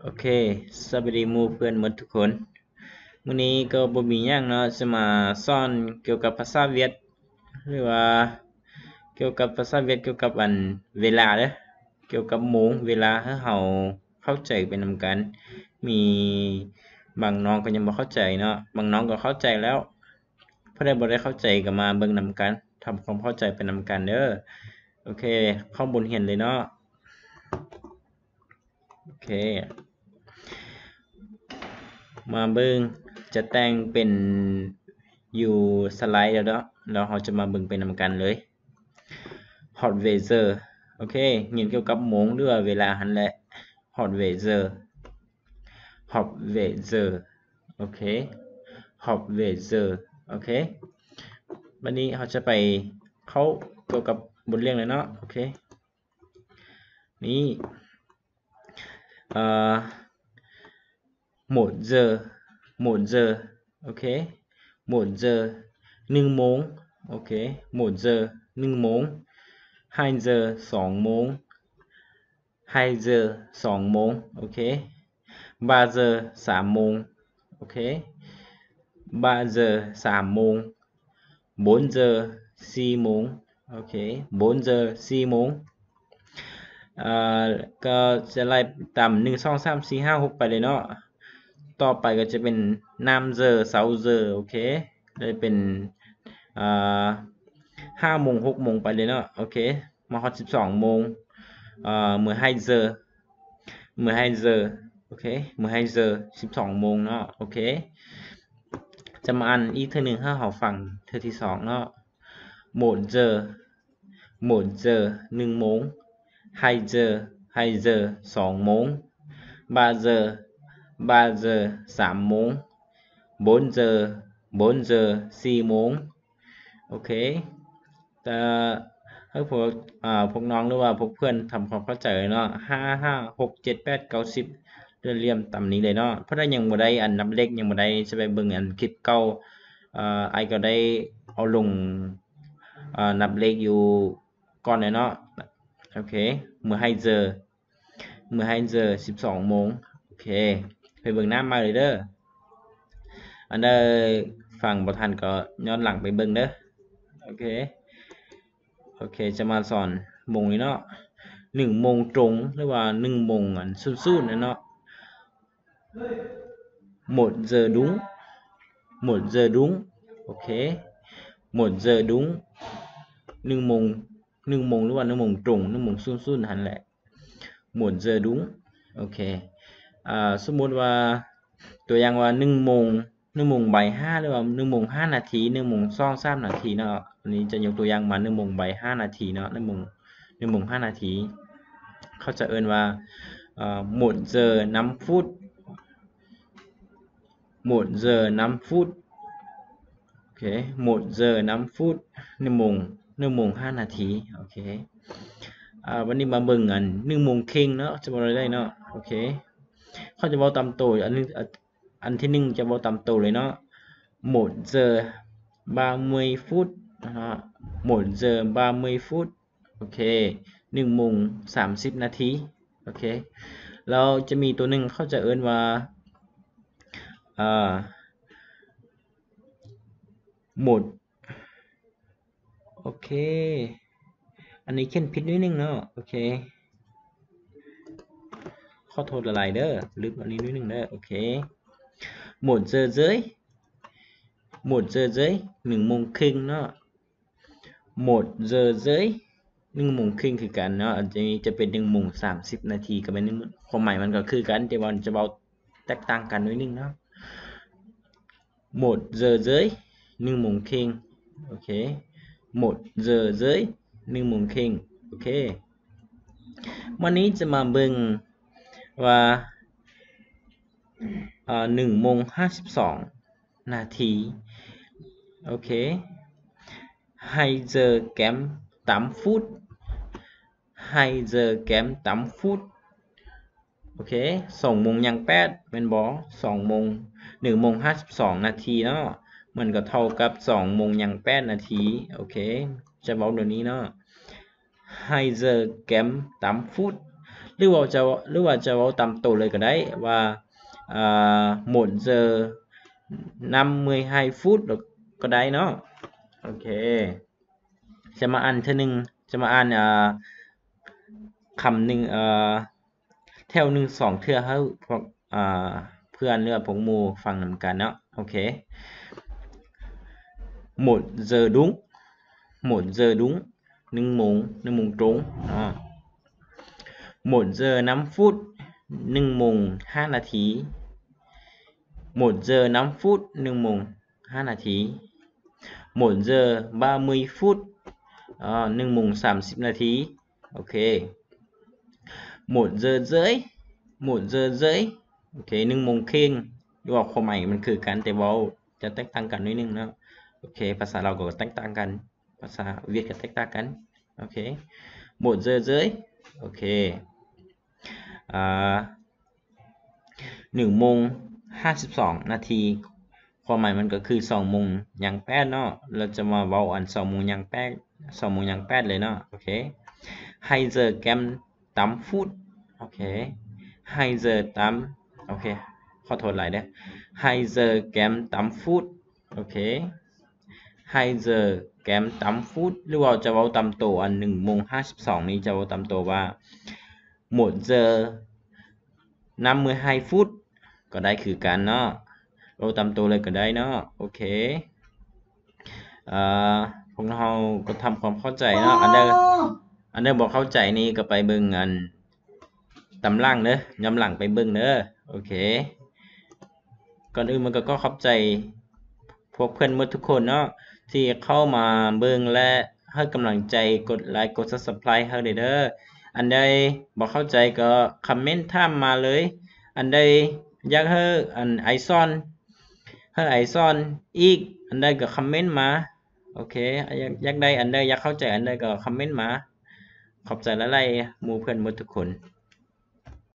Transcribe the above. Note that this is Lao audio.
ໂອເຄ ສະບາຍດີໝູ່ເພື່ອນໝົດທຸກຄົນ. ມື້ນີ້ກໍບໍ່ມີຫຍັງເນາະ ຈະມາສອນກ່ຽວກັບພາສາຫວຽດ ຫຼືວ່າກ່ຽວກັບພາສາຫວຽດ ກ່ຽວກັບອັນເວລາເດີ້ ກ່ຽວກັບໂມງເວລາ ໃຫ້ເຮົາເຂົ້າໃຈໄປນຳກັນ. ມີບາງນ້ອງກໍຍັງບໍ່ເຂົ້າໃຈເນາະ ບາງນ້ອງກໍເຂົ້າໃຈແລ້ວ. ຜູ້ໃດບໍ່ໄດ້ເຂົ້າໃຈກໍມາເບິ່ງນຳກັນ ທຳຄວາມເຂົ້າໃຈໄປນຳກັນເດີ້. ໂອເຄ ເຂົ້າບົດຮຽນເລີຍເນາະ. ໂອເຄ ມາເບິ່ງ ຈະແຕ່ງເປັນຢູ່ສະໄລແລ້ວເນາະ ແລ້ວເຮົາຈະມາເບິ່ງໄປນຳກັນເລີຍ. ຮອດເວເຈີ ໂອເຄ ຮຽນກ່ຽວກັບໂມງ ຫຼືວ່າເວລາຫັ້ນແຫຼະ. ຮອດເວເຈີ ຮອດເວເຈີ ໂອເຄ ຮອດເວເຈີ ໂອເຄ. ບັດນີ້ເຮົາຈະໄປເຂົ້າກ່ຽວກັບບົດຮຽນເລີຍເນາະ. ໂອເຄ ນີ້ ເອີ ໂມງເຈີ ໂມງເຈີ ໂອເຄ ໂມງເຈີ ໜຶ່ງໂມງ ໂອເຄ ໂມງເຈີ ໜຶ່ງໂມງ. ຮາຍເຈີ ສອງໂມງ ຮາຍເຈີ ສອງໂມງ ໂອເຄ. ບາເຈີ ສາມໂມງ ໂອເຄ ບາເຈີ ສາມໂມງ. ໂບນເຈີ ສີ່ໂມງ ໂອເຄ ໂບນເຈີ ສີ່ໂມງ. ເອີ ກໍຈະໄລ່ຕາມ ໜຶ່ງ ສອງ ສາມ ສີ່ ຫ້າ ຫົກ ໄປເລີຍເນາະ. ຕໍ່ໄປກໍຈະເປັນ ນາມເຈີ ເຊົາເຈີ ໂອເຄ ໄດ້ເປັນ ເອີ ຫ້າໂມງ ຫົກໂມງ ໄປເລີຍເນາະ. ໂອເຄ ມາຮອດ ສິບສອງໂມງ ເອີ ເມື່ອຮາຍເຈີ ເມື່ອຮາຍເຈີ ໂອເຄ ເມື່ອຮາຍເຈີ ສິບສອງໂມງເນາະ. ໂອເຄ ຈະມາອ່ານອີກເທື່ອໜຶ່ງໃຫ້ເຮົາຟັງເທື່ອທີສອງເນາະ. ໂມງເຈີ ໂມງເຈີ ໜຶ່ງໂມງ. ຮາຍເຈີ ຮາຍເຈີ ສອງໂມງ. ບາເຈີ ບາເຈີ ສາມໂມງ. ໂບນເຈີ ໂບນເຈີ ສີ່ໂມງ. ໂອເຄ ແຕ່ໃຫ້ພວກ ອາ ພວກນ້ອງ ຫຼືວ່າພວກເພື່ອນທຳຄວາມເຂົ້າໃຈເນາະ. ຫ້າ ຫ້າ ຫົກ ເຈັດ ແປດ ເກົ້າ ສິບ ເດືອນລຽມຕາມນີ້ເລີຍເນາະ. ຜູ້ໃດຍັງບໍ່ໄດ້ອັນນັບເລກ ຍັງບໍ່ໄດ້ ຈະໄປເບິ່ງອັນຄລິບເກົ່າ ອາ ອ້າຍກໍໄດ້ເອົາລົງ ອາ ນັບເລກຢູ່ກ່ອນແລ້ວເນາະ. ໂອເຄ ເມື່ອຮາຍເຈີ ເມື່ອຮາຍເຈີ ສິບສອງໂມງ. ໂອເຄ ໄປເບິ່ງໜ້າໃໝ່ເລີຍເດີ້. ອັນໃດຟັງບໍ່ທັນກໍຍ້ອນຫຼັງໄປເບິ່ງເດີ້. ໂອເຄ ໂອເຄ ຈະມາສອນໂມງນີ້ເນາະ. ໜຶ່ງໂມງຕົງ ຫຼືວ່າໜຶ່ງໂມງອັນສູນໆນັ້ນເນາະ. ໂມງເຈີດຸງ ໂມງເຈີດຸງ ໂອເຄ ໂມງເຈີດຸງ ໜຶ່ງໂມງ ໜຶ່ງໂມງ ຫຼືວ່າໜຶ່ງໂມງຕົງ ໜຶ່ງໂມງສູນໆຫັ້ນແຫຼະ. ໂມງເຈີດຸງ ໂອເຄ ອາ ສົມມຸດວ່າ ຕົວຢ່າງວ່າ ໜຶ່ງໂມງ ໜຶ່ງໂມງບ່າຍຫ້າ ຫຼືວ່າໜຶ່ງໂມງຫ້ານາທີ ໜຶ່ງໂມງສອງສາມນາທີເນາະ. ອັນນີ້ຈະຍົກຕົວຢ່າງມາ ໜຶ່ງໂມງບ່າຍຫ້ານາທີເນາະ ໜຶ່ງໂມງ ໜຶ່ງໂມງຫ້ານາທີ ເຂົາຈະເອີ້ນວ່າ ເອີ โมงเจอน้ำพุ โมงเจอน้ำพุ ໂອເຄ โมงเจอน้ำพุ ໜຶ່ງໂມງ ໜຶ່ງໂມງຫ້ານາທີ. ໂອເຄ ອາ ວັນນີ້ມາເບິ່ງອັນ ໜຶ່ງໂມງເຄິ່ງເນາະ ຈະເວົ້າໄດ້ເນາະ. ໂອເຄ ເຂົາຈະເວົ້າຕາມໂຕ ອັນໜຶ່ງ ອາ ອັນທີໜຶ່ງຈະເວົ້າຕາມໂຕເລີຍເນາະ. โมงเจอบ่ายโมงพุธ ເນາະ โมงเจอบ่ายโมงพุธ ໂອເຄ ໜຶ່ງໂມງສາມສິບນາທີ. ໂອເຄ ແລ້ວຈະມີໂຕໜຶ່ງເຂົາຈະເອີ້ນວ່າ ອາ โมง ໂອເຄ ອັນນີ້ຂຽນຜິດໜ້ອຍໜຶ່ງເນາະ. ໂອເຄ ຂໍໂທດຫຼາຍໆເດີ້ ລຶບອັນນີ້ໜ້ອຍໜຶ່ງເດີ້. ໂອເຄ โมงเจอ โมงเจอ ໜຶ່ງໂມງເຄິ່ງເນາະ. โมงเจอ ໜຶ່ງໂມງເຄິ່ງຄືກັນເນາະ. ອັນນີ້ຈະເປັນໜຶ່ງໂມງສາມສິບນາທີ ກໍແມ່ນ ຄວາມໝາຍມັນກໍຄືກັນ ແຕ່ວ່າຈະເວົ້າແຕກຕ່າງກັນໜ້ອຍໜຶ່ງເນາະ. โมงเจอ ໜຶ່ງໂມງເຄິ່ງ ໂອເຄ โมงเจอ ໜຶ່ງໂມງເຄິ່ງ. ໂອເຄ ມື້ນີ້ຈະມາເບິ່ງວ່າ ອາ ໜຶ່ງໂມງຫ້າສິບສອງນາທີ. ໂອເຄ hai giờ kém tám phút, hai giờ kém tám phút. ໂອເຄ ສອງໂມງຍ່າງແປດແມ່ນບໍ່? ສອງໂມງ ໜຶ່ງໂມງຫ້າສິບສອງນາທີເນາະ ມັນກໍເທົ່າກັບສອງໂມງຍ່າງແປດນາທີ. ໂອເຄ ຈະເວົ້າແນວນີ້ເນາະ hai giờ kém tám phút ຫຼືວ່າຈະ ຫຼືວ່າຈະເວົ້າຕາມໂຕເລີຍກໍໄດ້ວ່າ ອ່າ một giờ năm mươi hai phút ກໍໄດ້ເນາະ. ໂອເຄ ຈະມາອ່ານເທື່ອໜຶ່ງ ຈະມາອ່ານ ອ່າ ຄຳໜຶ່ງ ເອີ ແຖວໜຶ່ງສອງເທື່ອໃຫ້ພວກ ອ່າ ເພື່ອນ ຫຼືວ່າພວກໝູ່ຟັງນຳກັນເນາະ. ໂອເຄ một giờ đúng một giờ đúng ໜຶ່ງໂມງ ໜຶ່ງໂມງຕົງເນາະ. một giờ năm phút ໜຶ່ງໂມງຫ້ານາທີ. một giờ năm phút ໜຶ່ງໂມງຫ້ານາທີ. một giờ ba mươi phút ເອີ ໜຶ່ງໂມງສາມສິບນາທີ. ໂອເຄ một giờ rưỡi một giờ rưỡi ໂອເຄ ໜຶ່ງໂມງເຄິ່ງ ຫຼືວ່າຄວາມໝາຍມັນຄືກັນ ແຕ່ເວົ້າຈະແຕກຕ່າງກັນໜ້ອຍໜຶ່ງເນາະ. ໂອເຄ ພາສາລາວກໍແຕກຕ່າງກັນ ພາສາຫວຽດກໍແຕກຕ່າງກັນ. ໂອເຄ một giờ rưỡi ໂອເຄ ອ່າ ໜຶ່ງໂມງຫ້າສິບສອງນາທີ ຄວາມໝາຍມັນກໍຄືສອງໂມງຍ່າງແປດເນາະ. ລາວຈະມາເວົ້າອັນສອງໂມງຍ່າງແປດ ສອງໂມງຍ່າງແປດເລີຍເນາະ. ໂອເຄ hai giờ kém tám phút ໂອເຄ hai giờ tám ໂອເຄ ຂໍໂທດຫຼາຍເດີ hai giờ kém tám phút ໂອເຄ hai giờ kém tám phút ຫຼືວ່າຈະເວົ້າຕາມໂຕ ອັນໜຶ່ງໂມງຫ້າສິບສອງນີ້ຈະເວົ້າຕາມໂຕວ່າ một giờ năm mươi hai phút ກໍໄດ້ຄືກັນເນາະ ເວົ້າຕາມໂຕເລີຍກໍໄດ້ເນາະ. ໂອເຄ ເອີ ພວກເຮົາກໍທຳຄວາມເຂົ້າໃຈເນາະ. ອັນໃດ ອັນໃດບໍ່ເຂົ້າໃຈນີ້ກໍໄປເບິ່ງອັນຕາມຫຼັງເດີ ຍ້ອນຫຼັງໄປເບິ່ງເດີ. ໂອເຄ ກ່ອນອື່ນມັນກໍຂໍຂອບໃຈພວກເພື່ອນໝົດທຸກຄົນເນາະ ທີ່ເຂົ້າມາເບິ່ງ ແລະ ໃຫ້ກຳລັງໃຈ ກົດໄລ ກົດ Subscribe ໃຫ້ເດີ. ອັນໃດບໍ່ເຂົ້າໃຈກໍຄອມເມັນຖາມມາເລີຍ. ອັນໃດຢາກໃຫ້ອັນໄອສອນ ໃຫ້ໄອສອນອີກ ອັນໃດກໍຄອມເມັນມາ. ໂອເຄ ຢາກ ຢາກໄດ້ອັນໃດ ຢາກເຂົ້າໃຈອັນໃດກໍຄອມເມັນມາ. ຂອບໃຈຫຼາຍໆ ໝູ່ເພື່ອນໝົດທຸກຄົນ.